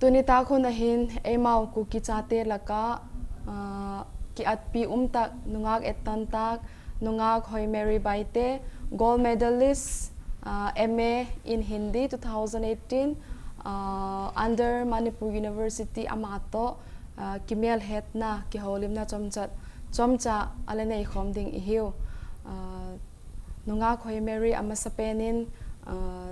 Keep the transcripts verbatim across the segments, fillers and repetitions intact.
Tuni tak hun ahin eimau Kuki chate laka, ah, kiatpi umtak nungak etan tak, nungak Hoimary Baite, gold medalist, ah, M A in Hindi two thousand eighteen, ah, under Manipur University, ama toh, ah, kimelhetna, kihoulimna chomcha, chomcha ala neikhom ding ihiu. Ah, nungak Hoimary, amasapen in, ah,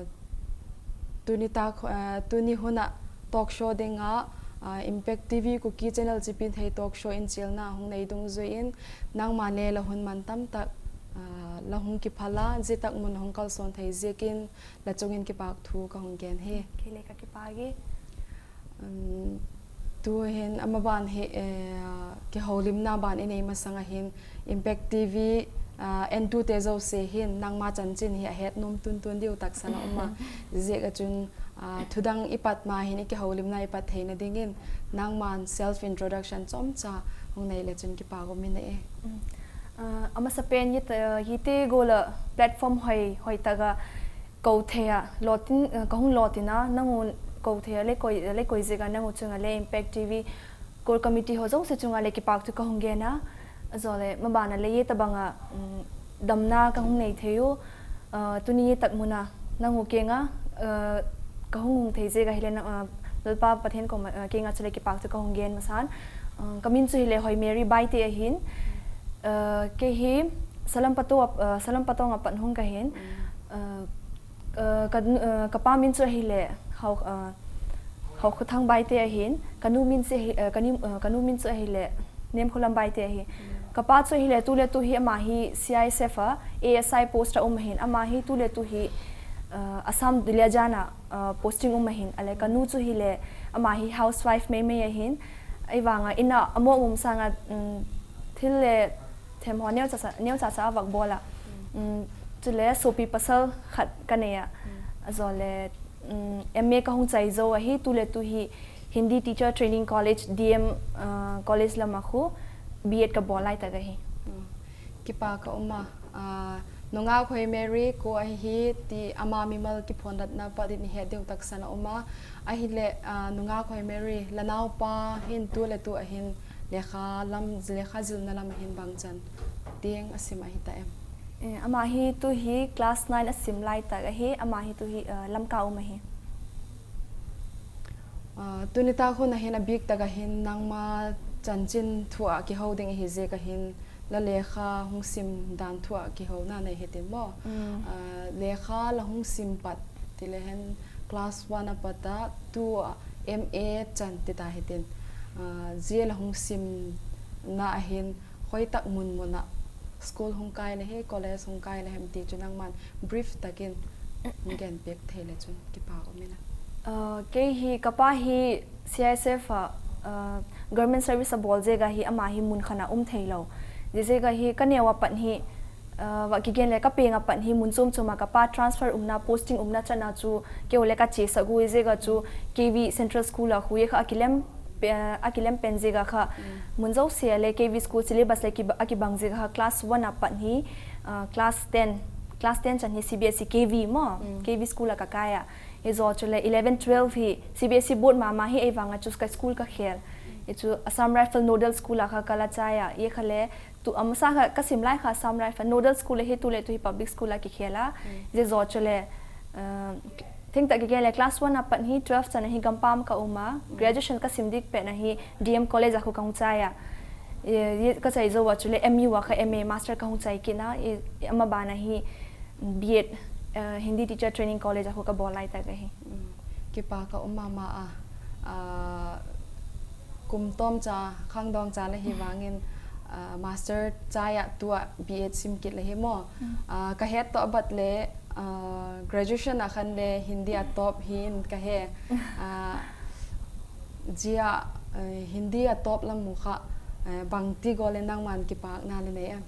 tuni tak, ah, tuni huna talk show dinga, ah, Impact T V Kuki Channel Chipinthei talk show in chilna hung nei dungjuiyin, nangma le la hun mantam tak, ah, la hung kiphala, jia tak mun hung kalson thei jiakin, la chungin kipak thu kahung gen e. Kei le kakipah e. Um, tuhin amaban hi, eh, kihoulimna ban inei masang ahin, Impact T V, ah, entute jouse hin, nangma chanchin hi ahet nom tuntun diu taksan aum a. Jeh a chun, ah, thudang ipat ma hin, ikihoulimna ipat theina dingin, nangman self introduction chomcha hung nei le chun kipak um ine. Mm. Ah, amasapen hiti, hiti gola platform hoi, hoitaka kou thei a, lotin, eh, kahung lotin a, nang u kou thei a, le koi, le koi jeh a nang u chunga le Impact T V, Core Committee ho jouse chunga le kipak thu kahung gen a, ajole, mabana le hitabanga, um, damna kahung nei thei u, eh, tuni tak muna, nang u kenga, eh, kahung hung thei jeh a hile na, eh, Lalpa Pathen koma, eh, kenga chule kipak thu kahung gen masan, eh, kamin chu hile Hoimary Baite ahin, eh, kei hi Salam Patong, eh, Salam Patong a pat hung kahin, eh, eh, ka, eh, kapa min chu ahile, Hao, eh, Haokhothang Baite ahin, kanu min chu ahi, eh, kani, eh, kanu min chu ahile, Nemkholam Baite ahi. Kapa chu ahile, tu le tu hi ama hi C I S F a, A S I post a um ahin, ama hi tu le tu hi, eh, Assam Duliajan a, eh, posting um ahin, ale kanu chu hile, ama hi housewife meimei ahin, ahivanga, ina amo um sanga, mm, thil le, them ho neocha cha, neocha cha avak bol a. Mm, chule sopi pasal khat kanei a. Ajole, mm, M A kahung chai jou ahi, tu le tu hi Hindi Teacher Training College, D M, ah, College lama khu B Ed kabol lai tak ahi. Mm. Kipa ka um a, ah, nungak Hoimary ko ahi ti ama mimal kiphondohna pa din ihet diu taksan aum a. Ahile, ah, nungak Hoimary, la naopa hin tu le tu ahin lekha lam, lekha jilna lam ahin bangchan teng asim ahi ta em? Eh, ama hi tu hi class nine asim lai tak ahi, ama hi tu hi, ah, Lamka um ahi. Ah, tuni tak hun ahin abik tak ahin nangma chanchin thu a kihou ding ahi jeh a hin la lekha hung sim dan thu a kihou na nei hitin mo. Mm. Ah, lekha la hung sim pat ti le hen class one a pat a tu a M A chan ti ta hitin. Ah, jia la hung sim na ahin hoi tak mun mun a school hung kai le hi, college hung kai le hem ti chu nangman brief takin hung gen pek thei le chun kipa um ina. Ah, kei hi kapa hi C I S F a, ah, government service abol jeh a hi ama hi mun khat a um thei lou. Jeh a hi ka neo a pat hi, ah, va kigen le ka peng a pat hi mun chom chom a kapa transfer umna, posting umna chan a chu kei le ka chesa gu jeh a chu K V Central School a khu ye kha akilem pe-, akilem pen jeh a kha mun jouse a le K V school syllabus le kiba-, akibang jeh a kha class one a pat hi, ah, class ten, class ten chan hi C B S E K V mo, K V school a ka kai a. Hi jo chu le eleven twelve hi C B S E board mama hi ei vang a chu ka school ka khel. Hi chu Assam Rifle Nodal School a kha ka la chai a. Hi kha le tu amasa kha ka sim lai kha Assam Rifle Nodal School hi tu le tu hi public school a kikhel a. Hi jo chu le, uh, thing ta kigel le class one a pat hi twelve chan hi Gampam ka um a. Graduation ka sim dik pet na hi D M College a khu ka hung chai a. Hi, hi ka chai jo a chu le M U a kha M A Master ka hung chai kit na. Hi, hi ama bana hi B Ed, eh, Hindi Teacher Training College a khu ka bol lai tak ahi. Mm. Kipa ka um mama a, ah, kum tom cha, khangdong cha le hi vangin, ah, master chai a tua B Ed sim kit le hi mo. Mm. Ah, ka het to abat le, ah, graduation a khan le Hindi a top hin ka he. Ah, jia, eh, Hindi a top lam mu kha, eh, bang ti go le nangman kipak na le nei em?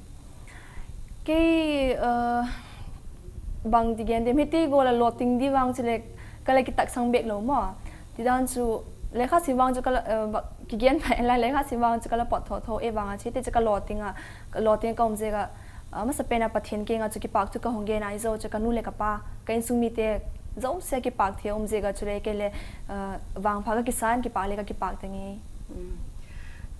Kei, eh, bang ti gen dem, hiti go la loting di vang chu le, ka la kitak sang bek lou mo. Ti dan chu, lekha sim vang chu ka la, eh, ba, kigen pa la lekha sim vang chu ka la pot tho tho e vang a, hiti chu ka loting a, ka loting ka um jeh a, ah, masa pen a Pathen kenga chu kipak thu ka hung gen a, hi jo chu ka nu le ka pa, ka insung mite, jouse a kipak thei um jeh a chule kei le, uh, vangpha ka kisan kipak le ka kipak tange.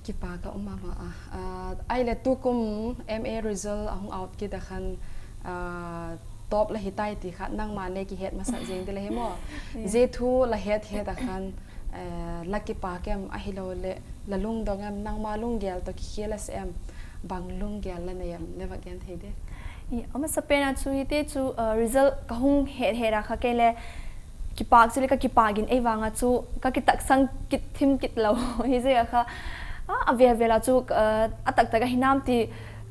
Kipak a um mama a. Uh, ahile tukum M A result ahung out kit a khan uh, top la hitai ti kha nangma le kihet masat jeng ti la hi mo. Jeh thu la het het a khan uh, la kipak em ahilou le la lungdong em nangma lunggel to kikhel a se em bang lunggel la nei em le va gen thei de. I, ama sa pen a chu hiti chu uh, result ka hung het het a kha kei le kipak chu le ka kipak in ei vang a chu ka kitaksang kit thim kit lou hi jeh a kha a, a ve ve la chu uh, a tak tak a hinam ti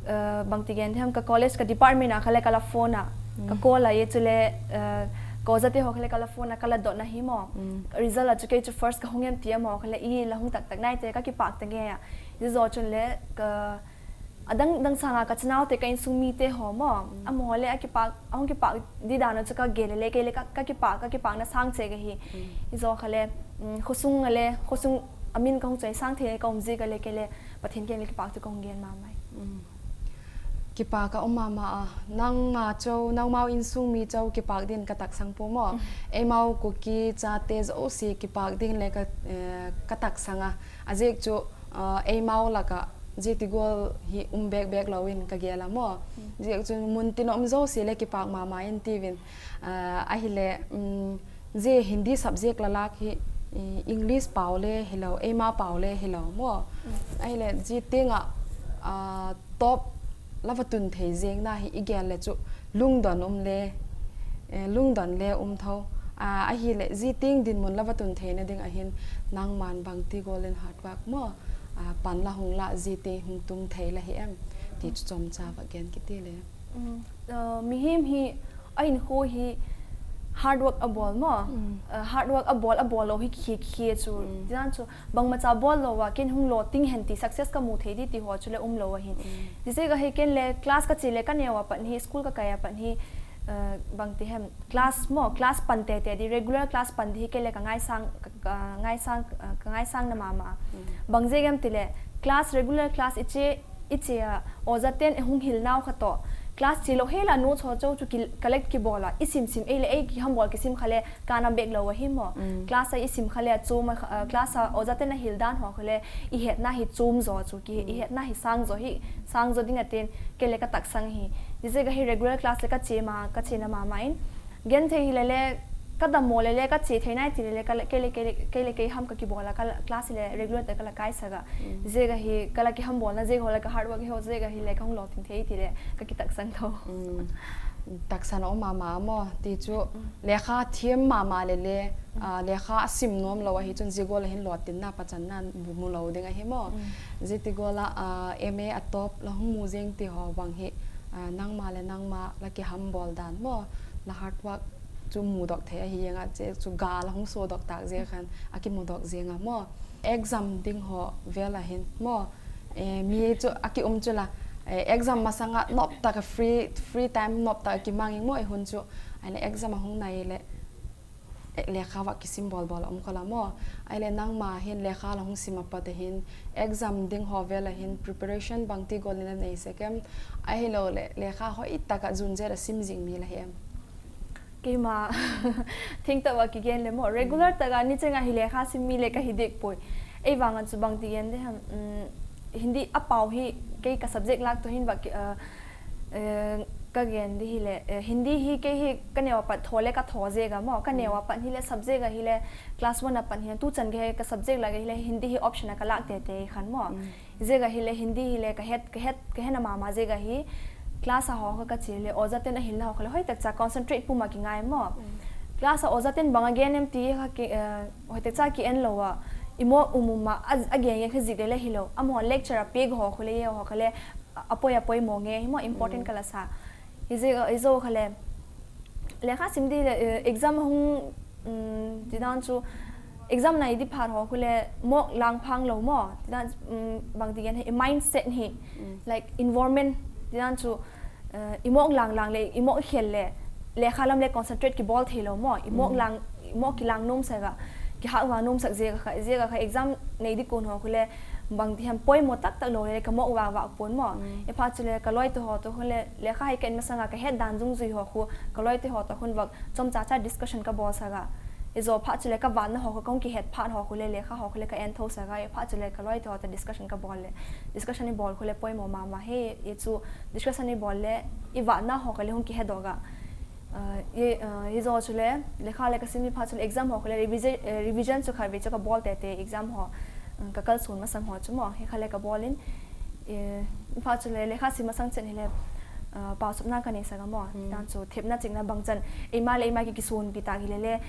uh, bang ti gen them ka college ka department a kha le ka la phone a ka call a ye chu le uh, ka oja te ho kha le ka la phone a ka la dot na hi mo result a chu kei chu first ka hung em ti a mo kha le i la hung tak tak nai te ka kipak tange a. Jeh a chun le ka adang dang sanga ka chanaote ka insung mite ho mo amaho le akipak ahung kipak di dan a chu ka gel le kei le ka, ka kipak ka kipakna sang che ka hi. Ijou kha le khosung a le khosung amin ka hung choi sang thei ka um jeh a le kei le Pathen keng le kipak thu ka hung gen mama e. Kipak a um mama a nangma chou nangmau insung mi chou kipak din ka taksang po mo. Eimau Kuki chate jouse kipak din le ka, eh, ka taksang a. Ajeh chu uh, eimau laka jiti gol hi um bek bek lou in ka gel a mo. Jeh chu mun tin um jouse le kipak mama in ti vin uh, ahile um, jeh Hindi subject la lak hi English pau le hilou eima pau le hilou mo. Ahile jiti nga uh, top la va tun thei jeng na hi i gel le chu lungdon um le eh, lungdon le um tho a ahile jiti dinmun la va tun thei na ding ahin nangman bang ti gol in hard work mo a pan la hung la jiti hung tung thei la hi em ti chu chomcha va gen kiti le. Mihem hi a hinkho hi hard work a bol mo. Hard work a bol a bol lou hi khi khi chu tidan chu bangma cha bol lou a ken hung lo ting hen ti success ka mu thei di ti ho chu le um lou ahin. Ti jeh a hi ken le class ka che le ka neo a pat hi school ka kai a pat hi bang ti hem class mo class pan te te di regular class pan di hi kei le ka ngaisang ka ngaisang ka ngaisang na mama. Bang jeh em ti le class regular class i che i che a oja ten hung hil nau kha to class che lou hela notes ho chou chu collect ki bol a i sim sim ei le ei ki ham bol ki sim kha le ka na bek lou ahi mo. Class a i sim kha le a chom a class a oja ten a hil dan ho kha le i het na hi chom jo chu ki i het na hi sang jo hi sang jo ding a ten kei le ka taksang hi. Ti jeh a hi regular class le ka che ma ka che na mama in gen thei hi le le ka dam mo le le ka che thei nai ti le le ka le kei le kei le kei le kei ham ka ki bol a ka class le regular ta ka la kai sa ga. Jeh a hi ka la ki ham bol na jeh ho le ka hard work ho jeh a hi le ka hung lo ting thei ti le ka ki taksang tho. Taksan a um mama mo ti chu lekha thiem mama le le lekha a sim nom lou ahi chun jigol a hin lo tin na pachan na bu mu lou ding ahi mo. Jiti gol a M A a top la hung mu jeng ti ho bang hi nangma le nangma la ki ham bol dan mo la hard work chu mu dok thei ahi jeng a che chu ga la hung so dok tak jeh khan a ki mu dok jeng a mo. Exam ding ho vel a hin mo. Eh, mi chu a ki um chu la eh, exam masanga nop tak a free free time nop tak a ki mang ing mo e hun chu. Ai le exam a hung nai le eh, lekha va ki sim bol bol a um kho la mo. Ai le nangma hin lekha la hung sim a pat a hin exam ding ho vel a hin preparation bang ti gol in a nei se kem. Ahilou le lekha hoi tak a jun jel a sim jing mi la hi em. Keima thing ta va ki gen le mo regular ta ga ni chenga hi lekha sim mi le ka hi dek poi. Ei vang an chu bang ti gen de ham um, Hindi a pau hi kei ka subject lak to hin va ki uh, uh, ka gen di hi le uh, Hindi hi kei hi ka neo pat tho le ka tho je ga mo ka neo pat hi le subject a hi le class one a pat hi tu chan ge ka subject la ge hi le Hindi hi option a ka lak te te khan mo. Jeh a hi le Hindi hi le ka het ka het ka hena mama jeh a hi class a ho ka che le oja ten a hilna ho kha le hoi tak cha concentrate puma ki ngai mo. Class a oja ten bang a gen em ti kha ki uh, hoi tak cha ki en lo a i mo um um a a gen gen kha jik le le hi lo a mo lecture a pek ho khu le ye ho kha le a poi a poi mo nge hi mo important ka la sa. Hi jeh a i jo kha le lekha sim di le exam hung ti dan chu exam nai di phar ho khu le mok lang phang lo mo ti dan bang ti gen hi mindset hi like environment ti dan chu i mok lang lang le i mok khel le lekha lam le concentrate ki bol thei lo mo i mok lang i mok ki lang nom sa ga Kihah va nomsak jeh a kha, jeh a kha exam nei di kon ho khule, bang ti ham poimo taktak lou le, ka mo va va pon mo. Mm. Iphat chule ka loi te ho to khule, lekha hai ka en masanga ka het dan jung jui ho khu, ka loi te ho to khun va chomcha cha discussion ka bol saka. Ijo phat chule ka vatna ho khu, kong kihet phat ho khule, lekha ho khule ka en tho saka, iphat chule ka loi te ho to discussion ka bol le. Discussion i bol khule poimo mama he, i chu discussion i bol le, i vatna ho khule hung kihe doh ga. Ah, i, ah, ijo chule, lekha le ka sim i phat chule exam ho khule revision, eh, revision chu kha ve chu ka bol tete exam ho, mm, ka kalson masang ho chu mo, he khale ka bol in, eh, i phat chule lekha sim masang chen hile, ah, pao chapna ka nei saka mo, Mm. Tan chu thepna chingna bang chan, eima le eima ki kison pi ta hile le,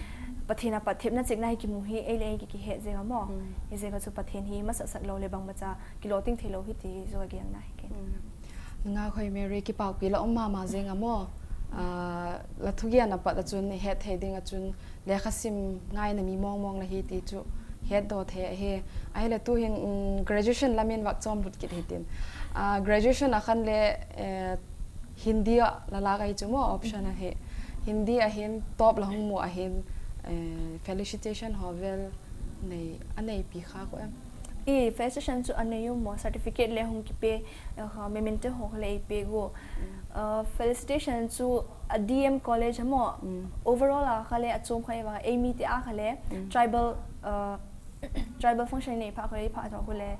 Pathen a pat thepna chingna hi kimu hi, ei le ei ki kihe jeh a mo, Mm. Hi jeh a chu Pathen hi masak sak lou le bang macha, kilo ting thei lou hi ti chu ka gel na hi ke. Mm. Nunga Khoi Mary, kipah pi la um mama jeng a mo. Ah, la thugen a pat a chun, het thei ding a chun, lekha sim ngaina mi mong mong la hi ti chu het doh thei ahi. Ahile tu hin, mm, graduation lam in vak chom lut kit hitin. Ah, graduation a khan le, eh, Hindi a la la ka hi chu mo option ahi. Hindi a hin top la hung mu a hin, eh, felicitation ho vel nei, a nei pi kha ko em. I felicitation chu a nei u mo, certificate le hung kipe, eh, kha, memento ho le i pe go. Mm. Uh, felicitation chu a D M college mo. Mm. Overall a kha le a chom kha i va, ei mi te a kha le, Mm. tribal, uh, tribal function nei pha kha le, pha tho kha le,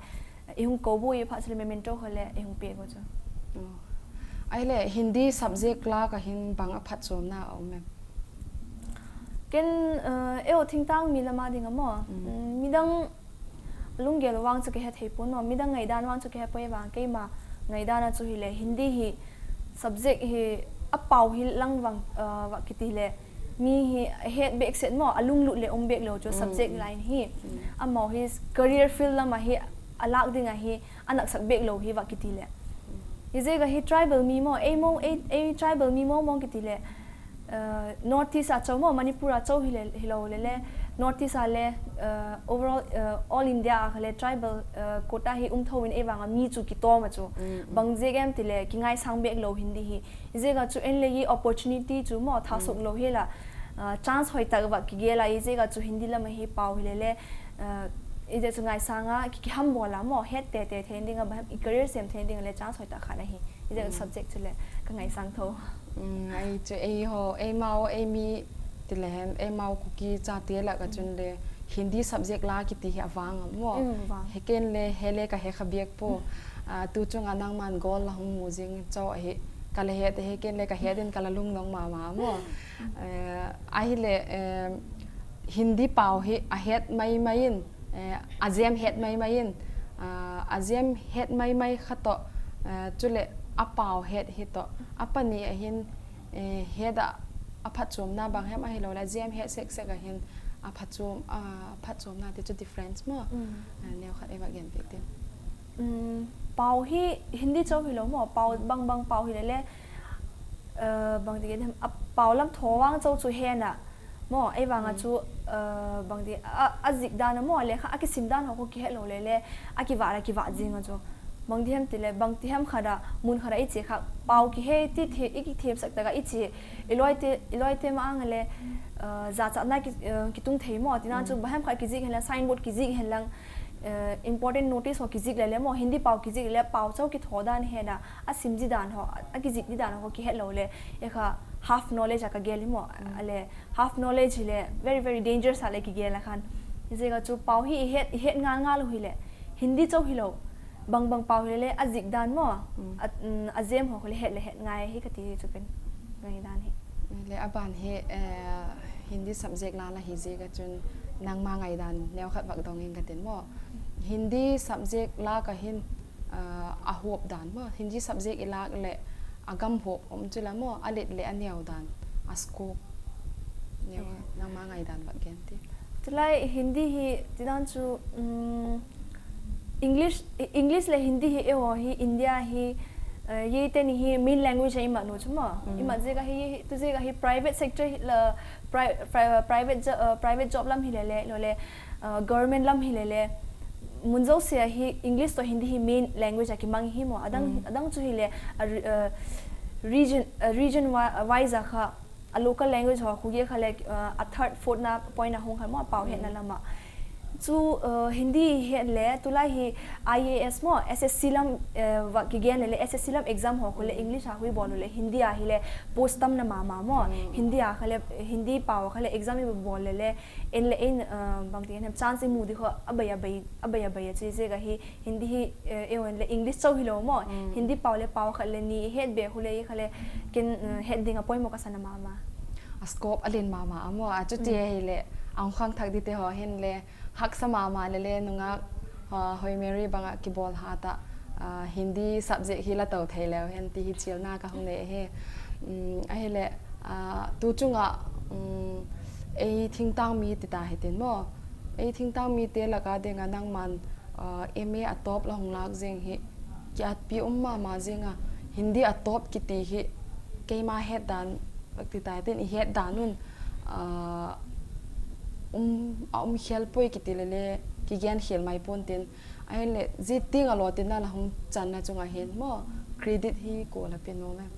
i hung ko bu i pha chule memento kha le, i hung pe go chu. Oh. Ahile Hindi subject la ka hin bang a phatchomna a um em? Ken, uh, eo thingtang mi lama ding a mo. Mm. Mm, midang lunggel vang chu kihe thei pon mo, midang ngaidan vang chu kihe poi vang, keima ngaidan a chu hile, Hindi hi subject hi a pao hi lang vang, uh, va kiti le, mi hi a het bek set mo, a lunglut le um bek lou chu Mm, subject mm. line hi. Mm. Amau hi career field lama hi a lak ding a hi a naksak bek lou hi va kiti le. Mm. Hi jeh a hi tribal mi mo, ei mo, ei, ei tribal mi mo mo kiti le. Uh, North East a chau mo, Manipur a chau hi le, hi lou le le, North East a le, uh, overall, uh, all India a kha le tribal, uh, quota hi um tho in ei vang a mi chu kitom a chu. Mm, mm. Bang jeh em ti le, kingaisang bek lou Hindi hi. Hi jeh a chu en le hi opportunity chu mo, tha Mm. sok lou hi la, uh, chance hoi tak va kigel a, hi jeh a chu Hindi lama hi pao hi le le, uh, hi jeh chu ngaisang a, ki, kiham bol a mo, het tete thei ding a, ba, i career sem thei ding a le chance hoi tak khat ahi. Hi jeh Mm. subject chu le, ka ngaisang tho. Mm, ahi chu, ei ho, ei mao, ei mi, ti le hen, ei mao Kuki chate la ka Mm. chun le, Hindi subject la kiti hi a vang a mo. Mm, vang. He ken le, he le ka he kha bek po. Ah, tu chung a nangman goal la hung mu jing chau ahi. Ka le he te he ken le ka he din ka la lung nong mama mo. Eh, ahile, eh, Hindi pao hi a het mai mai in, eh, a jem het mai mai in, ah, a jem het mai mai kha to, eh, chule a pao het hi to, a pani a hin, eh, het a, a phatchomna bang hem ahi lou le, a jem het sek sek a hin a phatchom, a phatchomna ti chu difference mo. Mm. Ah, neo khat ei va gen pek tin. Mm, pao hi Hindi chau hi lou mo, pao Mm. bang bang pao hi le le, eh, bang ti gen hem, a pao lam tho vang chau chu he na, Mo, ei vang a Mm. chu, uh, bang ti, a, a zik dan a mo, lekha, a kisim dan ho khu kihe lou le le, a kiva la kiva jing a chu. Bang ti hem ti le, bang ti hem khat a, mun khat a i che kha, pao kihe ti the, i kithem sak tak a i che, i loi te, i loi te ma ang le, uh, jachatna ki, uh, kitung thei mo, ti na chu, Mm. ba hem khat kizik hen lang, signboard kizik hen lang, uh, important notice ho kizik le le mo, Hindi pao kizik le, pao chau kitho dan he na, a sim ji dan ho, a kizik ji dan ho kihe lou le, e kha half knowledge a ka gel hi mo, Mm. a le, half knowledge hi le, very, very dangerous a le kigel a khan. Hi jeh a chu pao hi i het, i het ngal ngal u hi le, Hindi chau hi lou, bang bang pao hi le, a zik dan mo, Mm. a, mm, a jem ho khu le het le het ngai hi ka ti chu pen ngai dan hi. Le a ban hi, eh, Hindi subject la la hi jeh a chun nangma ngai dan neo khat vak dong in ka tin mo. Hindi subject la ka hin, ah, a hop dan mo, Hindi subject i lak le a gam hop um chu la mo, a let le a neo dan, a scope neo, Mm. nangma ngai dan vak gen ti. Tulai Hindi hi ti dan chu, um, English, English le Hindi hi e ho hi India hi, eh, ye te ni hi main language a i mat nu chu mo. Mm. I mat jeh a hi, tu jeh a hi private sector hi la, pri-, pri-, private jo-, uh, private job lam hi le le, lo le, uh, government lam hi le le, mun jouse a hi English to Hindi hi main language a kimang hi mo. Adang, Mm. adang chu hi le, a re-, uh, region, uh, region wi-, uh, wise a kha, A local language ho khu hi kha le, uh, a third, fourth na point a hung kha mo, pao hetna lama. Chu, uh, Hindi het le, tulai hi I A S mo, S S C lam, uh, va kigen le le, S S C lam exam ho khu le, English a hui bol le, Hindi a hi le, post tam na mama mo, Hindi a kha le, Hindi pao kha le, exam i bol le le, en le en, uh, bang ti en hem chance i mu di kho, abai, abai, abai, abai, chu i je ka hi, Hindi hi, eh, ewan le English chau hilou mo. Hindi pao le pao khat le ni het be khu le i kha le ken, eh, het ding a poimo ka sa na mama. A scope a len mama a mo. A chuti hi le ang khang thak di te ho hin le haksa mama le le nungak, ah, Hoi Mary banga kibol ha ta, ah, Hindi subject hi la to thei leu hen ti hi chil na ka hung le he. Um, a hi le, ah, tu chunga, um, ei thingtang mi ti ta hi tin mo. Ei thingtang mi te laka dinga nangman, ah, M A a top la hung lak jeng hi, kiatpi um mama jeng a, Hindi a top kiti hi, keima het dan, ti tai tin i het dan un, ah, um, a um khel poi kiti le le, kigen khel mai pon tin, a hin le, ji ting a lo tin na la hung chan na chunga hin mo, credit hi ko la pe nom em?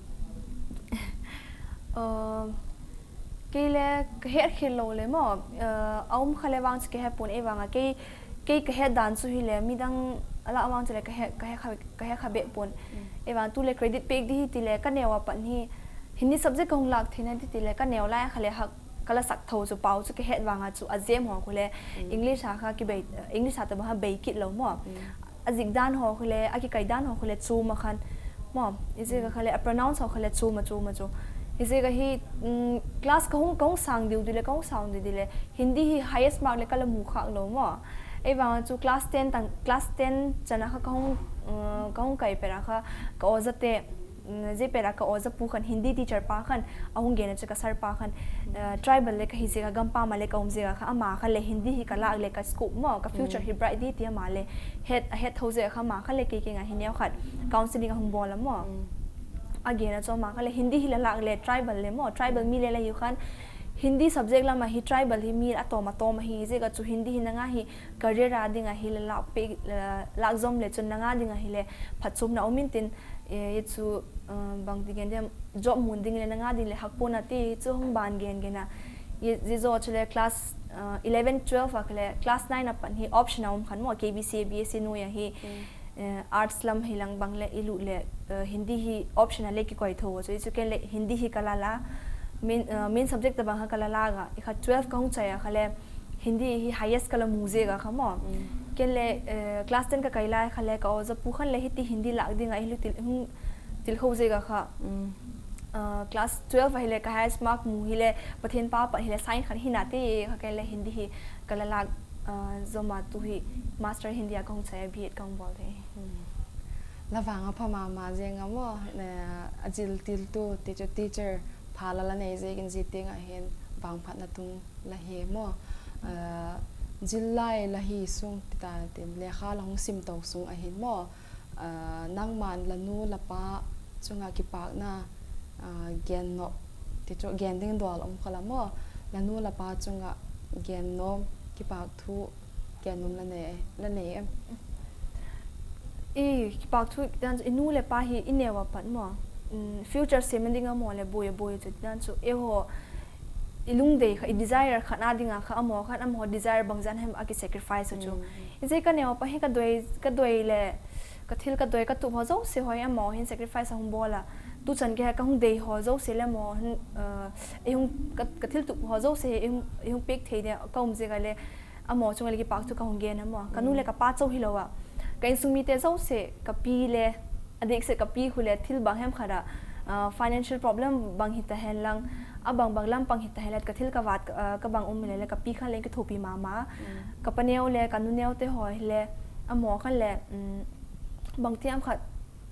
Um, Kei le ka het khel lou le mo, eh, a um kha le vang chu ka het pon e vang a kei, kei ka het dan chu hi le midang a la vang chu le ka het, ka het kha, ka het kha be pon. E vang tu le credit pek di hi ti le ka neo a pan hi Hindi subject ka hung lak thei na di ti le ka neo lai kha le ha ka la sak tho chu pao chu ka het vang a chu a jem ho khu le English a kha ki bei, English a ta ba ha bei kit lou mo. A zik dan ho khu le, a kikai dan ho khu le chuma khan. Mo, i je ka kha le, a pronounce ho khu le chuma, chuma chu. I je ka hi, mm, class ka hung, ka hung sang diu di le, ka hung sang diu di le. Hindi hi highest mark le ka la mu khak lou mo. Ei vang chu class ten tang, class ten chan a kha ka hung, mm, ka hung kai pera kha, ka oja te, mm, je pera ka oja pu khan Hindi teacher pa khan, a hung gen a chu ka sir pa khan, eh, tribal le ka hi je ka gam pa ma le ka um je ka kha ama kha le Hindi hi ka lak le ka scope mo, ka future hi bright di ti ama le het, het tho je ka kha ama kha le kei kei nga hi neo khat counseling a hung bol a mo. A gen a chu ama kha le Hindi hi la lak le tribal le mo, tribal mi le la hi khan Hindi subject lama hi tribal hi mi a tom a tom hi je ka chu Hindi hi na nga hi career a ding a hi le lak pe, eh, lak zom le chun na nga ding a hi le phatchomna um in tin, eh, i chu, eh, bang ti gen dem, job mun ding le na nga ding le hak pon a ti chu hung ban gen gen a. I, i jo chu le class, eh, eleven, twelve a kha le class nine a pan hi option a um khan mo, K B C, B S C noi a hi, eh, arts lam hi lang bang le i lut le, eh, Hindi hi option a le kikoi tho chu i chu ken le Hindi hi ka la la. Main, eh, main subject ta bang ha ka la la ga. I kha twelve ka hung chai a kha le Hindi hi highest ka la mu je ka kha mo. Ken le, eh, class ten ka kai lai kha le ka oja pu khan le hiti Hindi lak ding a i lu til, hung til kho je ka kha. Ah, class twelve a hi le ka highest mark mu hi le Pathen pa pa hi le sign khan hi na te kha ken le Hindi hi ka la lak, ah, zoma tu hi master Hindi a ka hung chai a B Ed ka hung bol thei. La vang a pha mama jeng a mo, eh, a jil til tu, teacher, teacher, pha la la nei je kin ji ting a hin vang phat na tung la hi mo. Eh, jil lai la hi sung ti ta tin, lekha la hung sim to sung a hin mo. Eh, nangman la nu la pa chunga kipakna, eh, gen no, ti chu gen ding dol um kha la mo. La nu la pa chunga gen nom, kipak thu, Gen nom la nei, la nei em? I, kipak thu dan chu, i nu le pa hi i neo a pat mo. Mm, future sem ding a mo le boi, boi chu dan chu, eiho, i lungdei kha, i desire khat na ding a kha, amo khan, amo desire bang jan hem a ki sacrifice chu. Mm. I je ka neo pa hi ka doi, ka doi le, ka thil ka doi, ka tup ho jouse ho hi amo hin sacrifice a hung bol a. Tu chan ke ka hung dei ho jouse le mo hin, uh, i hung ka, ka thil tup ho jouse hi i hung, i hung pek thei de ka um je ka le, Amo chunga le kipak thu ka hung gen a mo. Ka nu le ka pa chauh hilou a, ka insung mite jouse, ka pi le, a dik se ka pi khu le thil bang hem khat a, ah, financial problem bang hita hen lang, a bang bang lampang hita hen le, ka thil ka vat, ah, ka bang um le le, ka pi khan le kithopi mama. Ka pa neo le, ka nu neo te ho hi le, amo khan le, um, bang ti ham khat,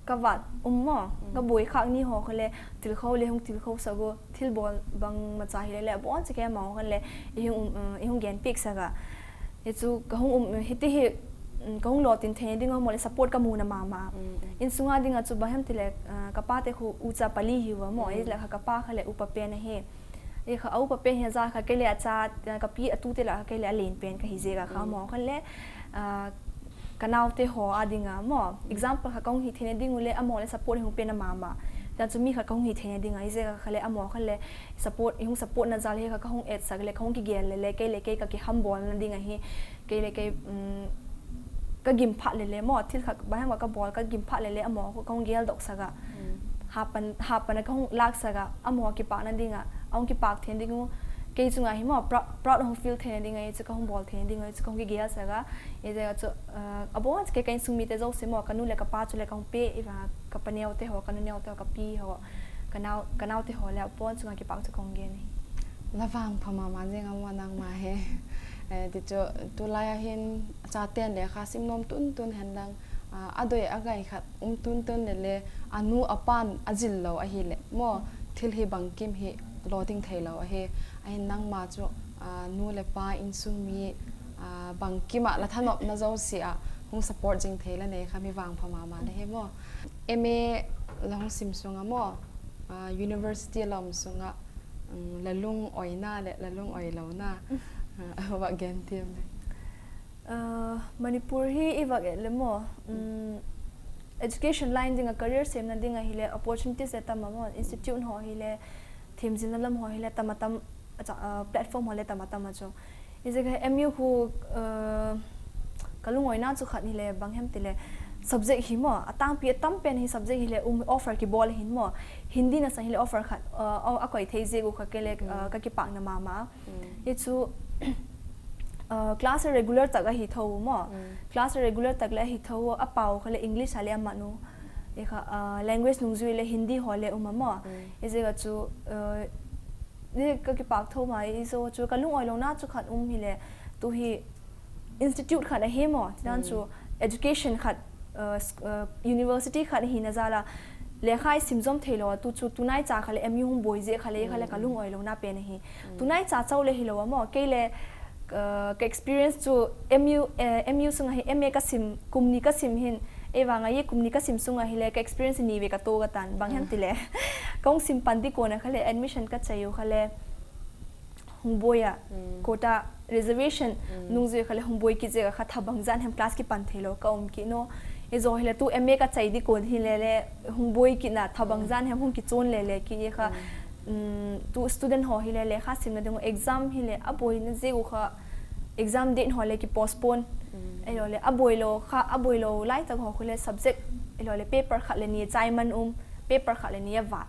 ka vat um mo, ka boi khak ni ho kha le, tilkhou le hung tilkhou sa go, thil bol bang macha hi le le, bon che ke mo khan le, i hung um, uh, i hung gen pik sa ga. Hi chu ka hung um, hiti hi, um, ka hung lo tin thei ding ho mo le support ka mu na mama. Insung a ding a chu bang hem ti le, uh, ka pa te khu ucha pali hi va mo, i le kha ka pa kha le upa pen a hi. I kha a upa pen hi a ja kha kei le a cha, ka pi a tu te la kha kei le a len pen ka hi je ka kha mo khan le, ah, ka nau te ho a ding a mo. Example kha kong hi thei na ding u le amo le support hung pen a mama. Tia chu mi khat kahung hi theina ding ahi, ijeh a kha le amaho kha le support, ihung support na jal hi kha kahung etsak le, kahung kigel le le, kei le kei kakihambol na ding ahi, kei le kei, um, kagim phat le le mo, thil khat bang hem a kabol, kagim phat le le amaho kha kahung geldoh sak a. Hapan, hapan a kahung lak sak a, amaho kipah na ding a, ahung kipak theina ding u, kei chunga hi mo, prou-, proud hung feel theina ding ahi, chu kahung bol theina ding ahi, chu kahung kigel sak a, ijeh a chu, uh, abon chu kei ka insung mite jouse mo, kanu le kapa chu le kahung pe, iva, kapa neo te ho, kanu neo te ho, kapi ho, kanao, kanao te ho le apon chunga kipak chu kahung gen ahi. La vangpha mama jing a mo nangma hi. Eh, ti chu tulai a hin chaten lekha sim nom tun tun hen lang, ah, adoi angai khat um tun tun le le, anu apan ajil lou ahile mo, thil hi bangkim hi lo ding thei lou ahi. Ahin nangma chu, ah, nu le pa insung mi, ah, bangkim a la thanopna jouse a hung support jing thei la nei kha mi vangpha mama la hi mo. M A la hung sim sunga mo, ah, university la um sunga, um, la lung oina le la lung oi louna, ah, va gen ti em le. Ah, Manipur hi i va et le mo, um, education line ding a career semna ding ahile opportunities le tam a mo, institute ho hile, themjilna lam ho hile, tam a tam, acha, ah, platform ho le tam a tam a chu. Ijeh a M U khu, uh, kalung oina chu khat hile, bang hem tile, subject hi mo, atangpi atam pen hi subject hile, um, offer kibol hin mo. Hindi na sang hile offer khat, uh, a, akoi thei jeh u kha kei le, uh, kakipakna mama. Hi chu, uh, class regular tak ahi tho mo. Class regular tak le ahi tho, apao kha le English a le aman u. Ikha, uh, language nungjui le Hindi ho le um a mo. Ijeh a chu, uh, Ni kakipak tho ma, ijo chu kalung oi louna chu khat um hile, tu hi institute khat ahi mo, tidan chu education khat, uh, sk-, uh, university khat hina jal a, lekha i sim jom thei lou, tu chu tunai cha kha le M U hung boi jeh kha le, kha le kalung oi louna pen ahi. Tunai cha chau le hilou a mo, kei le, uh, ka experience chu M U, eh, M U sunga hi M A kasim, kum ni kasim hin, ei vang a ye kum ni kasim sunga hile, ka experience ni ve kato katan, bang hem tile. Kahung sim pan di kona kha le, admission kachai u kha le, hung boi a, quota reservation, nungjui kha le hung boi kit jeh a kha thabang jan hem class kipan thei lou, ka um kit no. Ijo hile tu M A kachai di kon hile le, hung boi kit na thabang jan hem hung kichon le le kit e kha, um, tu student ho hile lekha simna ding u exam hile, aboina jeh u kha exam date ho le ki postpone. Ahilou le, aboi lou kha, aboi lou lai tak ho khu le subject, ahilou le paper khat le ni chai man um, paper khat le ni avat.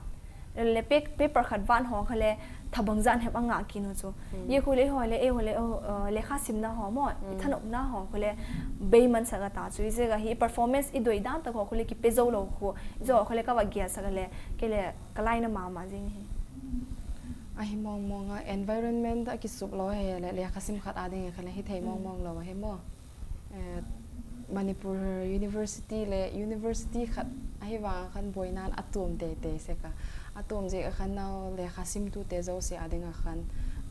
Le pe-, paper khat van ho kha le thabang jan hem anga kinu chu. Ye khu le ho le, e ho le, oh, uh, lekha simna ho mo, i thanopna ho khu le bei man saka ta chu. Ijeh a hi performance i doi dan tak ho khu le kipe jou lou khu. Ijo khu le ka va gel saka le, kei le ka laina mama jing hi. Ahi mong mong a environment a kisup lou he le, lekha sim khat a ding kha le hi thei mong mong lou he mo. Eh, Manipur University le university khat ahi vang khan boinan atom tei tei seka. Atom jeh a khan nao lekha simtu te jouse a ding a khan,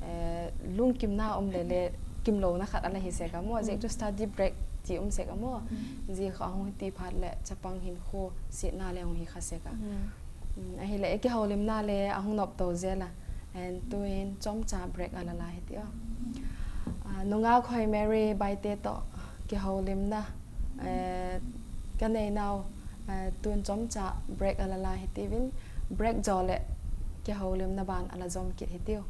eh, lungkimna um le le kimlouna khat ala hi seka mo. Jeh chu study break ti um seka mo. Jeh kha hung ti phat le chapang hinkho sina le hung hi kha seka. Mm, ahile, eh, kihoulimna le ahung nop to jela. And tuin chomcha break ala la hiti o. Ah, nunga khoi Mary Baite to kihoulimna, eh, kanei nau, eh, tun chomcha break ala la hiti vin break jo le kihoulimna ban ala jom kit hiti o.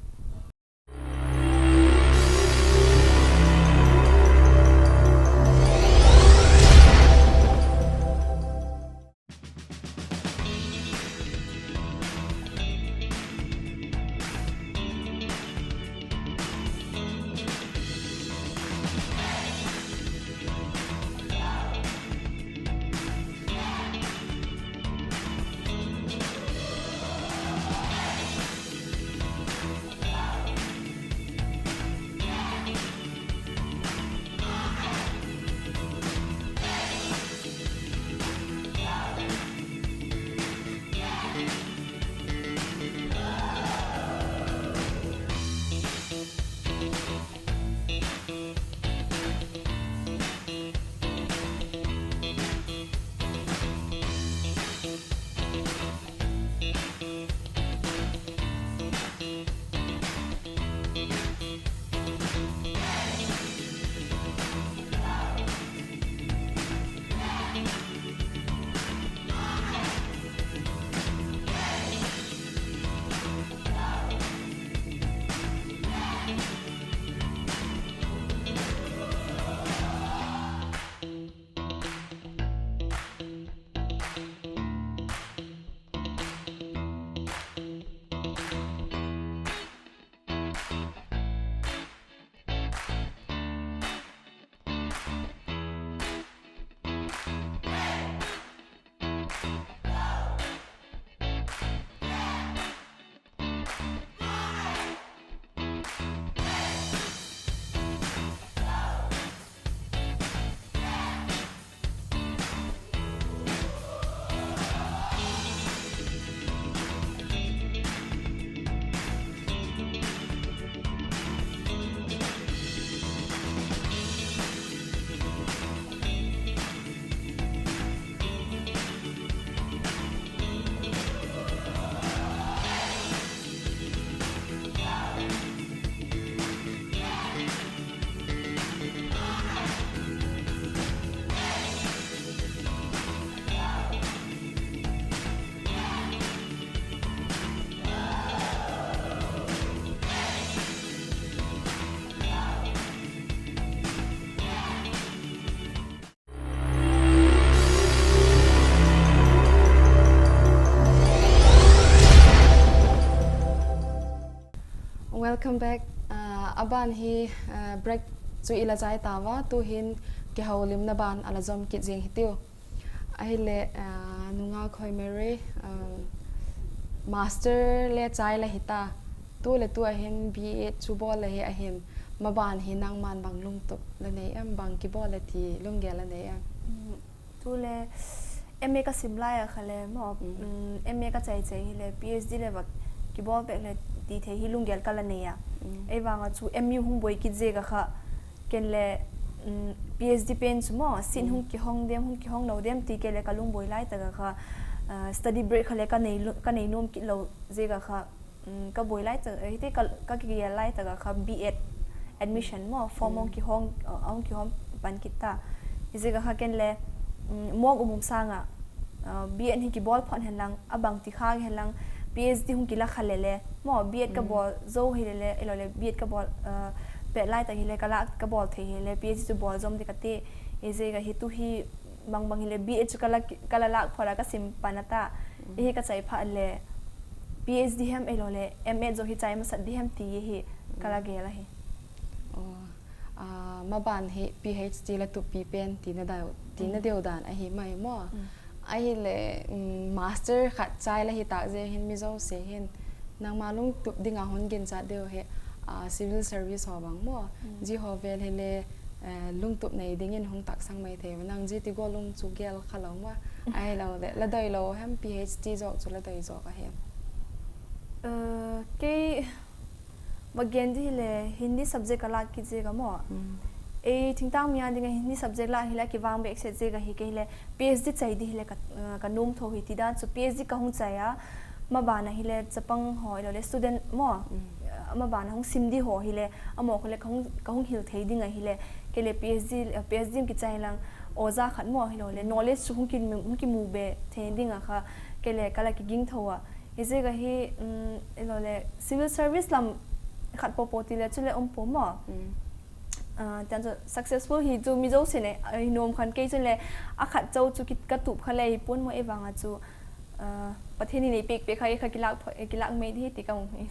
Welcome back. Uh, aban hi uh, break chu ila chai tauva, tuhin kihoulimna ban ala jom kit jing hitiu. Ahile uh, nunga Khoimere uh, master le chai la hita. Tu le tu ahin B Ed chu bol la hi ahin. Maban hi nangman bang lungtup la nei em, bang kibol la ti lunggel la nei em? Mm, tu le M A ka sim lai a kha le mo, mm. Mm, M A ka chai chai hi le P H D le va kibol pek le ti thei hi lunggel ka la nei a. Mm. Ei vanga chu M U hung boi kit jeh a kha ken le, mm, P H D pen chu mo, sin, mm, hung kihong dem, hung kihong lo dem ti ke le ka lungboi lai tak a kha, uh, study break kha le ka nei lu-, ka nei nom kit lo jeh a kha, mm, ka boi lai tak, eh, hiti ka, ka kigel lai tak a kha B Ed admission mo, form, mm, hung kihong, uh, hung kihong pan kit ta. Hijeh a kha ken le, mm, mong um um sang a, uh, B Ed hi kibol phot hen lang, abang ti kha hen lang, P H D hung kila kha le le, mo, B Ed ka, mm, bol jou hi le le, ilo le B Ed ka bol, uh, pet lai tak hi le, ka la, ka bol thei hi le, P H D chu bol jom di ka ti, hijeh a hi tu hi, bang bang hi le B Ed chu ka la, ka la lak phot a ka sim pan a ta. Mm. Hi ka chai phat le P H D hem ilo le M Ed jo hi chai masat di hem ti hi ka la, mm, gel a hi. Oh, ah, maban hi P H D la tupi pen ti na dau, ti na, mm, deu dan ahi mai mo. Mm. Ahile, mm, master khat chai la hi tak jeh hin mi jouse hin nangma lungtup dinga hung ginchat diu hi, ah, civil service ho bang mo. Mm. Ji ho vel hi le, eh, lungtup nei dingin hung taksang mai thei. Nang ji ti go lung chu gel kha lo mo. Ahilo le, la doi lo hem P H D jok chu la doi jok a hem? Eh, kei va gen di hi le Hindi subject ka lak kit jeh a mo. Mm. Ei thingtang mi a dinga Hindi subject la hi le kivang bek set jeh a hi kei le P H D chai di hi le ka, eh, ka nom tho hi ti dan chu P H D ka hung chai a. Maban a hi le chapang ho ilo le student mo. Mm. Eh, maban a hung sim di ho hi le, amo ko le ka hung, ka hung hil thei ding a hi le, kei le P H D, eh, P H D ki chai lang oja khat mo hi lo le, mm, knowledge chu hung ki, hung kimu be thei ding a kha, kei le ka la kiging tho a. Hijeh a hi, mm, ilo le civil service lam khat popo ti le chu le um po mo. Mm. Ah, tian chu successful hi chu mi jouse ne, ah, hi nom khan kei chu le a khat chou chu ki, ka tup kha le hi pon mo ei vanga chu, ah, Pathen in ei pek pek kha, ei kha kilak pho-, ei kilak mai di ti ka mu hi.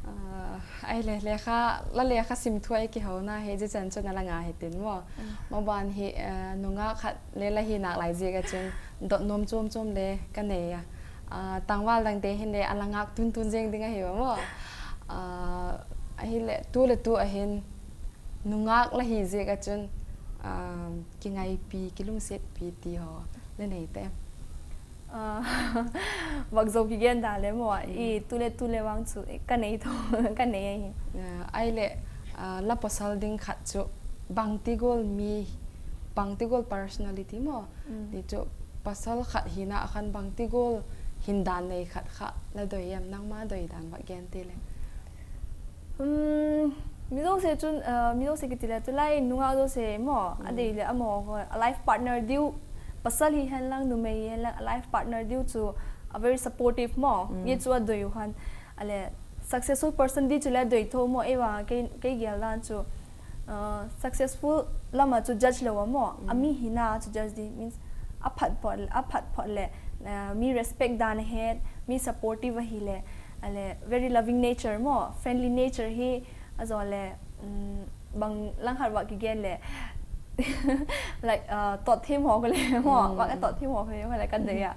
Ah, ahile, lekha, la lekha sim thu a ei kihou na hi, ji chan chu na la nga hi tin mo. Mm. Maban hi, ah, nungah khat le la hi nak lai jeh a chun, dot nom chom chom le ka nei a. Ah, tangval dang te hin le a la ngak tun tun jeng ding ahi mo. Ah, ahile, tu le tu ahin, nungah la hi jeh a chun, ah, kingaipi, kilungsetpi ti ho, na nei te. Ah, vak jo kigen da le mo, mm, i tu le tu le vang chu, eh, ka nei tho, ka nei ahi. Ah, ahile, ah, la pasal ding khat chu, bang ti gol mi, bang ti gol personality mo, mm, ti chu, pasal khat hina a khan bang ti gol hin dan nei khat kha, la doi em, nangma doi dan vak gen ti le. Um, mi jouse chun, uh, mi jouse kiti le, tulai nungah jouse mo, mm, a dei le amo ho, a life partner diu, pasal hi hen lang, numei hi hen lang, a life partner diu chu, a very supportive mo, mm, ye chu a doi u khan, ale, successful person di chu le a doi tho mo, ei vang kei, kei gel dan chu, uh, successful lama chu judge lo a mo, mm, a mi hina chu judge di, means, a phat phot, a phat phot le, uh, mi respect dan a het, mi supportive ahi le, ale, very loving nature mo, friendly nature hi, a jo le, um, bang lang khat vak kigen le, like, uh, tot thim ho ko le mo, mm, vak a tot thim ho ko le, ko le ka doi a.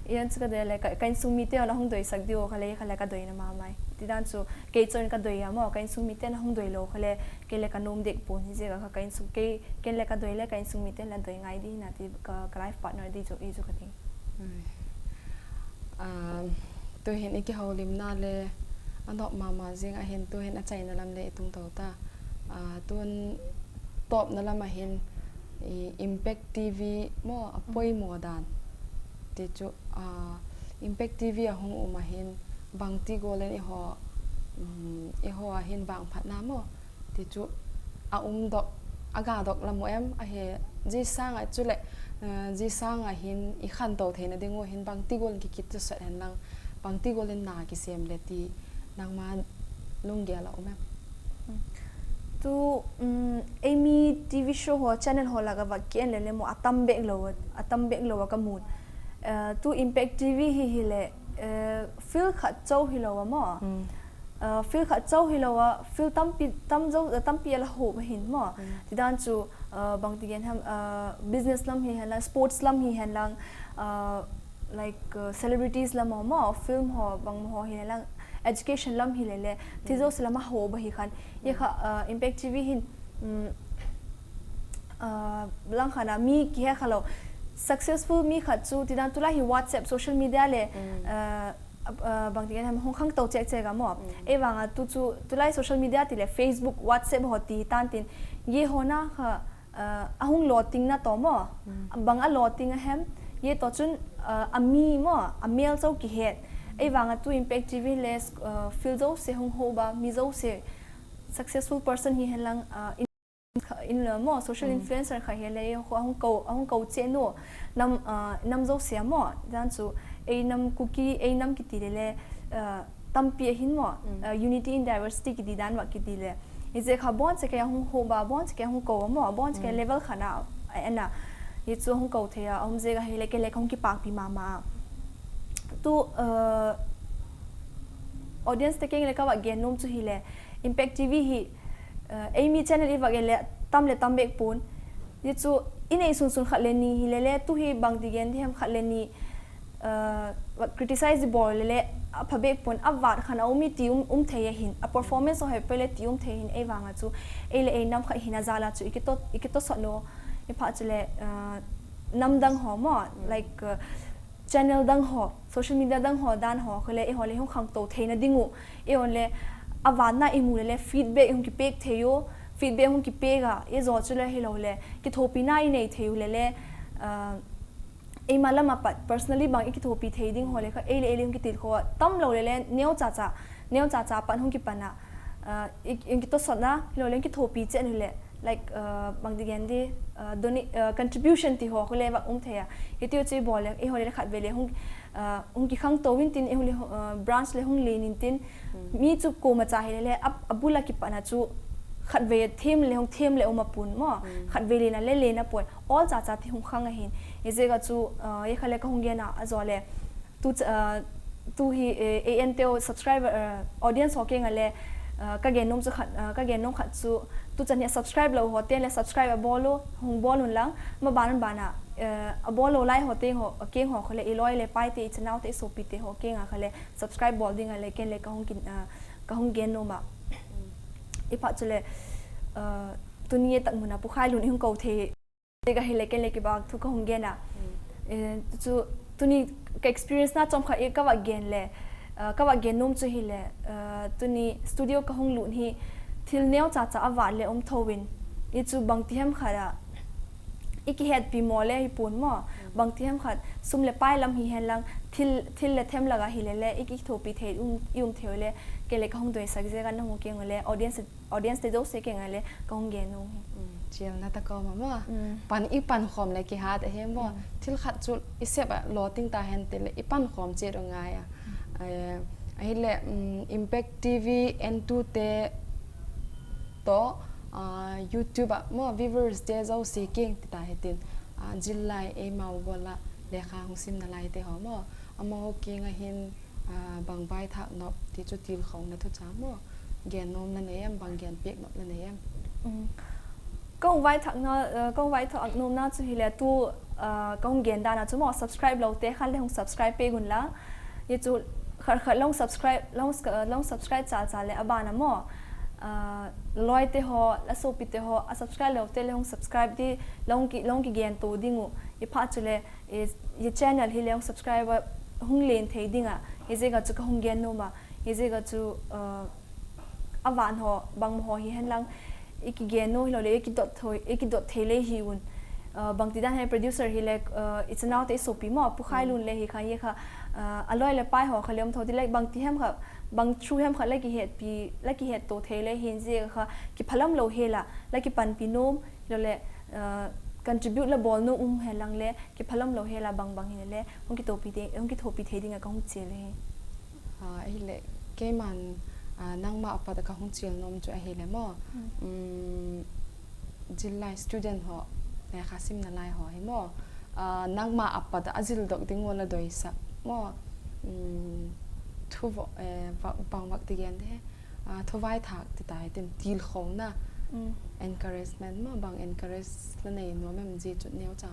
Ian chu ka doi le, ka, ka insung mite ho la hung doi sak diu ko le, ko le ka doi na ma mai. Ti dan chu, kei chun ka doi a mo, ka insung mite na hung doi lo ko le, kei le ka nom dek pon hi jeh a ka, ka insung kei, kei le ka doi le, ka insung mite la doi ngai di na ti ka, ka life partner di chu, i chu ka ti. Ai. Ah, tu hin i kihoulimna le a nop mama jing a hin tu hin a chaina lam le i tung to ta. Ah, tun topna lam a hin i Impact T V mo a, mm, poimo dan. Ti chu, ah, Impact T V a hung um a hin bang ti gol in i ho, um, i ho a hin vangphatna mo. Ti chu a um dok, a ga dok lam u em, a he, ji sang a chu le, eh, ji sang a hin i khantou theina ding u hin bang ti gol in kikit chu sot hen lang, bang ti gol in na kisem le ti nangma lunggel a um em? Mm. Tu, um, ei mi T V show ho, channel ho la ka va ki en le le mo a tam bek lo, a tam bek lo a ka mu. Eh, tu Impact T V hi hi le, eh, field khat chou hi lo a mo. Mm. Uh, field khat chauh hilou a, field tampi, tam jou, uh, tampi ala ho ba hin mo. Mm. Tidan chu, uh, bang ti gen ham, uh, business lam hihen lang, sports lam hihen lang, uh, like, uh, celebrities lam ho mo, film ho, bang ho hihen lang, education lam hilele, ti Mm. jouse lam a ho ba hi khan. Ye Mm. kha, uh, Impact T V hin, um, uh, lang khan a mi kihe khalou. Successful mi khat chu, tidan tulai hi WhatsApp, social media le, Mm. uh, uh, bang ti gen ham hung khangtou cheh cheh ga mo. Mm. Ei vang a tu chu, tulai social media ti le Facebook, WhatsApp ho ti tan tin. Ye ho na kha, uh, ahung lo ting na to mo. Mm. Bang a lo ting a hem. Ye to chun, uh, a mi mo, a mel chauh kihet. Ei vang a tu Impact T V le, uh, field jouse hung ho ba, mi jouse successful person hihen lang, uh, in, in, uh, mo, social Mm. influencer kha hile, ye ho ahung kou, ahung kou cheh no. Nam, uh, nam jouse mo. Dan chu, ei nam Kuki, ei nam kiti lele, uh, tampi ahin mo, Mm. uh, unity in diversity kiti dan va kiti le. Hijeh kha bon cheh kei ahung ho ba, bon cheh kei ahung kou mo, bon cheh kei Mm. level khat na, uh, ana. Ye chu ahung kou thei a, um jeh ga hile kei le kahung kipak pi mama. Tu, uh, audience te keng le ka va gen nom chu hile, Impact T V hi, uh, ei mi channel i va gen le tam le tam bek pon. Ye chu i nei sun sun khat le ni hile le, tu hi bang ti gen di hem khat le ni, uh, criticize bol le le, a pha bek pon, a vat khan a um i ti um, um thei ahin, a performance ho he pe le ti um thei ahin, ei vang a chu, ei le ei nam khat hina jal a chu, i kito, i kito sot no, i pha chu le, uh, nam dang ho mo, Mm. like, uh, channel dang ho, social media dang ho, dan ho, khole, i ho le hung khangtou thei na ding u, i ho le, a vat na i mu le le, feedback hung kipek thei u, feedback hung kipek a, i jo chu le hilou le, kithopi na i nei thei u le le, uh, Eima lam a pat, personally bang i kithopi thei ding ho le kha, ei le ei le hung kitilkhou a, tam lou le le, neo cha cha, neo cha cha pan hung kipan a, uh, i, i kitosot na, lou le kithopi cheh nu le, like, uh, bang ti gen di, uh, doni, uh, contribution ti ho, khole va um thei a. Hiti u chu i bol le, i ho le khat ve le hung, uh, hung kikhangtou in tin, i hung le, uh, branch le hung len in tin, Mm. mi chu koma cha hi le le, a, a bul a kipan a chu, khat ve them le hung them le um a pon mo, Mm. khat ve le na le le na poi. All cha cha ti hung khang ahin. Hijeh a chu, uh, ye kha le ka hung gen a, a jo le. Tu, uh, tu hi, eh, A N T O subscriber, uh, audience ho keng a le, uh, ka gen nom chu khat, uh, ka gen nom khat chu, tu chan hi subscribe lou ho ten le subscribe a bol u, hung bol un lang, ma ban ban a, uh, a bol lou lai ho ten ho, keng ho kha le, i loi le pai te, i chanau te, i sopi te ho keng a kha le, subscribe bol ding a le, ken le ka hung kin, uh, ka hung gen nom a. Mm. I pha chu le, uh, tuni ye tak mun a Pu Khailun i hung kou thei. Te ka hi le ken le kibak thu ka hung gen a. Mm. Eh, chu tuni ka experience na chom kha i ka va gen le, uh, ka va gen nom chu hi le, uh, tuni studio ka hung lut hi thil neo cha cha a vat le um thou in. I chu bang ti hem khat a, i kihetpi mo le hi pon mo. Mm. Bang ti hem khat sum le pai lam hihen lang thil, thil le them lak a hi le le i kithopi thei um, i um thei u le ken le ka hung doi sak jeh a na hung keng u le audience audience te jouse keng a le ka hung gen u hi. Mm, chilna ta ko ma mo. Mm. Pan i pan khom le kihat a hem mo. Mm. Thil khat chu i sep a lo ting ta hen te le i pan khom chet u ngai a. Mm. Eh, ahile, mm, Impact T V en tu te to, ah, YouTube a mo viewers te jouse keng ti ta hi tin. Ah, jil lai eima u bol a lekha hung sim na lai te ho mo. Amaho keng a hin Ah, bang vaithak nop ti chu tilkhouna thuchah mo. Gen nom na nei em, bang gen pek nop na nei em. Mm. Ka hung vaithak na, uh, ka hung vaithak nom na chu hi le tu, uh, ka hung gen dan a chu mo subscribe lou te khan le hung subscribe pek un lang. Ye chu khat khat long subscribe, long, uh, long subscribe cha cha le a ban a mo. Uh, loi te ho, la sopi te ho, a subscribe lou te le hung subscribe ti long ki, long kigen to ding u. I pha chu le, I, i channel hi le hung subscriber hung len thei ding a, hijeh a chu ka hung gen nom a, hijeh a chu, uh, a van ho, bang ho hihen lang, i kigen nom hilou le, i kidot thei, i kidot thei le hi un. Uh, bang ti dan hi producer hi le, uh, i chanau te i sopi mo, Pu Khailun le hi kha, ye kha, uh, a loi le pai ho kha le um thou ti le, bang ti hem kha, bang thu hem kha le kihetpi, le kihet to thei le hin jeh kha, kiphalam lou hel a, le kipanpi nom, hilou le, uh, contribute le bol nom um hen lang le, kiphalam lou hel a bang bang hi le, hung kithopi te, hung kithopi thei ding a ka hung chel e. Ah, ahile, keiman, ah, nangma a pat a ka hung chel nom chu ahile mo. Mm. Um, jil lai student ho, lekha sim na lai ho hi mo. Ah, nangma a pat a jil dok ding u la doi sak mo. Um, thu vo- eh, va- bang vak ti gen de, ah, thu vaithak ti ta hitin, tilkhouna, Mm. encouragement maw, bang encourage la nei nuam em, ji chu neocha,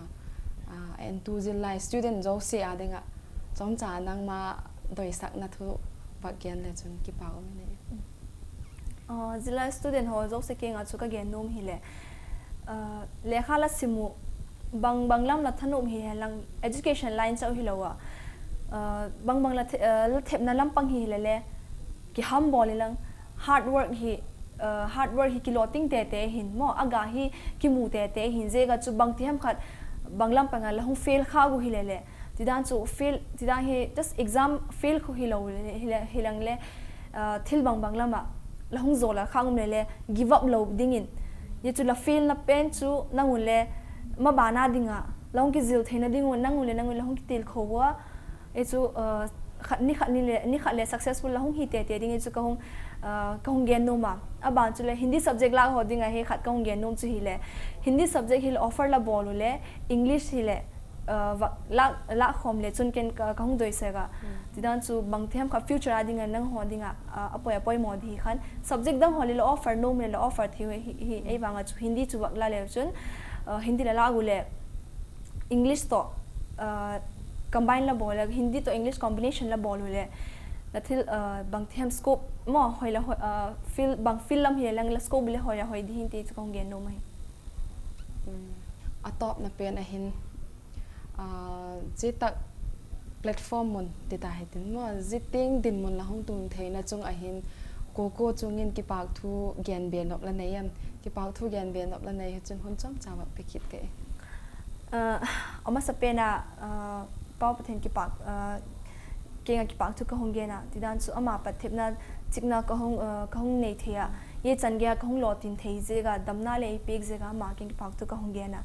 ah, entu zil lai student jouse a dinga chomcha nangma doisakna thu vak gen le chun kipa um e. Uh, zil lai student ho jouse kenga chu ka gen nom hi le, uh, lekha la sim u, bang bang lam la thanom hi helang, education line chau hi lo a, uh, bang bang la, the, uh, la thepna lampang hi le le, ki humble lang, hard work hi, uh, hard work hi kilo ting tete hin maw, aga hi kimu tete hin, jega chu bang ti ham khat, bang lampanga la hung fail kha gu hi le le, tidan chu fail, tidan hi just exam fail khu hi lo le, hi le, hi lang le, uh, thil bang bang lama la hung zola kha um le le, give up lo dingin, ye chu la fail na pen chu nang u le, ma bana dinga la hung kizil theina ding u, nang u le nang u la hung kitilkhou a, e chu, uh, khat ni khat ni le, ni khat le successful la hung hi tete ding e chu ka hung, uh, ka hung gen nom a. Aban chu le Hindi subject la ho dinga hi khat ka hung gen nom chu hi le, Hindi subject hi le offer la bol u le, English hi le, uh, va- la, la khom le chun ken ka, ka hung doisek a. Tidan chu bang ti ham khat future a dinga nang ho dinga, uh, apoi, apoi mo di hi khan. Subject dang ho le la offer nom le la offer thei u hi, hi, ei vanga chu Hindi chu vak la le chun, uh, Hindi la la u le, English to, uh, combine la bol le, Hindi to English combination la bol u le, la thil, uh, bang ti ham scope maw, hoi la hoi, uh, field, bang field lam hi le lang la scope le hoi la hoi di hin ti chu ka hung gen nom ahi. Mm. A tawpna pen ahin, ah, zitak platform mun ti ta hitin maw, ziting dinmun la hung tung theina chung ahin, ko ko chungin kipak thu gen be nop la nei em, kipak thu gen be nop la nei hi chun hun chomcha vak pe kit ka e. Uh, a masa pen a, uh, Pau Pathen kipak, uh, kenga kipak thu ka hung gen a, tidan chu ama pat thepna chikna ka hung, uh, ka hung nei thei a, ye chan gei a ka hung lo tin thei jega, damna le ei pek jega, ama keng kipak thu ka hung gen a.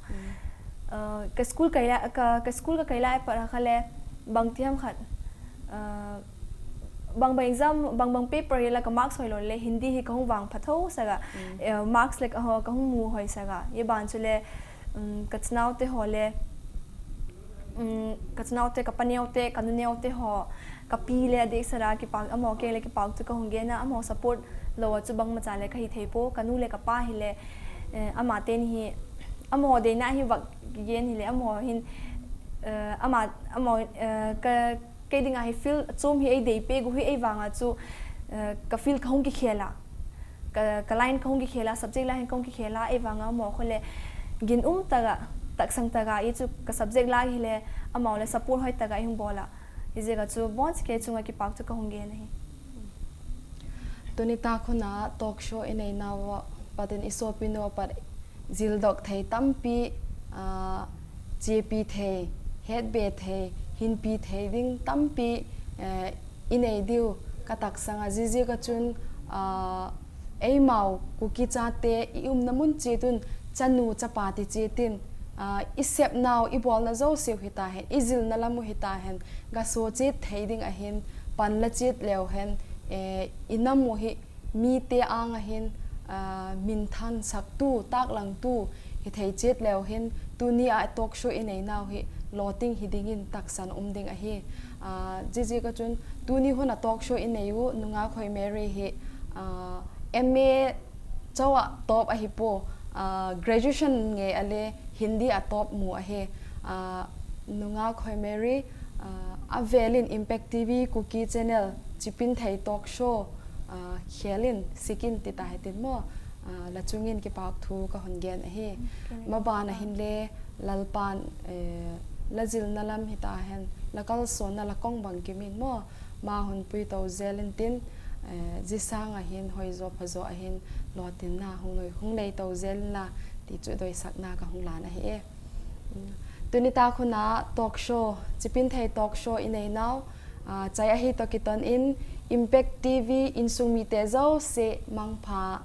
Uh, ka school kai la, ka, ka school ka kai lai pat a kha le, bang ti ham khat, uh, bang bang exam, bang bang paper hi la ka marks hoi lo le, Hindi hi ka hung vang phatho sek a, eh, marks le ka ho, ka hung mu hoi sek a. Ye ban chu le, um, ka chanaote ho le, um, ka chanaote, ka paneo te, ka nuneo te ho, ka pi le, adik sara kipak, amaho keng le kipak thu ka hung gen a, amaho support lo a chu bangmacha le ka hi thei po, ka nu le ka pa hi le, eh, ama ten hi, amaho deina hi vak gen hi le, amaho hin, eh, ama, amaho, eh, ka, kei dinga hi field chom hi ei dei pek u hi ei vanga chu, eh, ka field ka hung kikhel a, ka, ka line ka hung kikhel a, subject la hin ka hung kikhel a, ei vanga amaho khu le gin um taka, taksang taka, i chu ka subject la hi le, amaho le support hoi taka i hung bol a. Hi jega chu bonchauva kei chunga kipak thu ka hung gen ahi. Tuni tak huna talk show i nei nau a pat in i sopinu a pat zildok thei tampi, ah, chepi thei, hetbe thei, hinpi thei ding tampi, eh, i nei diu ka taksang a, ziazia ka chun, ah, eimau Kuki chate i umna mun chet un chanu chapa ti chet in, ah, i sepnau, i bolna jouse u hita hen, i zilna lam u hita hen, ga so chet thei ding ahin, pan la chet leu hen, eh, i nam u hi mite ang ahin, ah, minthang saktu, taklangtu hi thei chet leu hen, tuni a talk show i nei nau hi loting hi dingin taksan um ding ahi. Ah, ziazia ka chun tuni huna talk show i nei u, Nungak Hoi Mary hi, ah, M A chau a top ahi po, ah, graduation ngei a le Hindi a top mu ahi. Ah, Nungak Hoi Mary, ah, a velin Impact T V Kuki channel Chipinthei talk show, ah, khelin sikin ti ta hitin maw, ah, la chungin kipak thu ka hon gen ahi. Maban ahin le Lalpan, eh, la zilna lam hita hen, la kalsonna la kong bang kimin maw, ma hon pui to zel in tin, eh, zisang ahin, hoijo phajo ahin, lotinna hung noi, hung nei to zel in la, ti chu doisakna ka hung lan ahi e. Tuni tak huna talk show, Chipinthei talk show i nei nau, ah, chai ahi to kiton in, Impact T V insung mite jouse mangpha,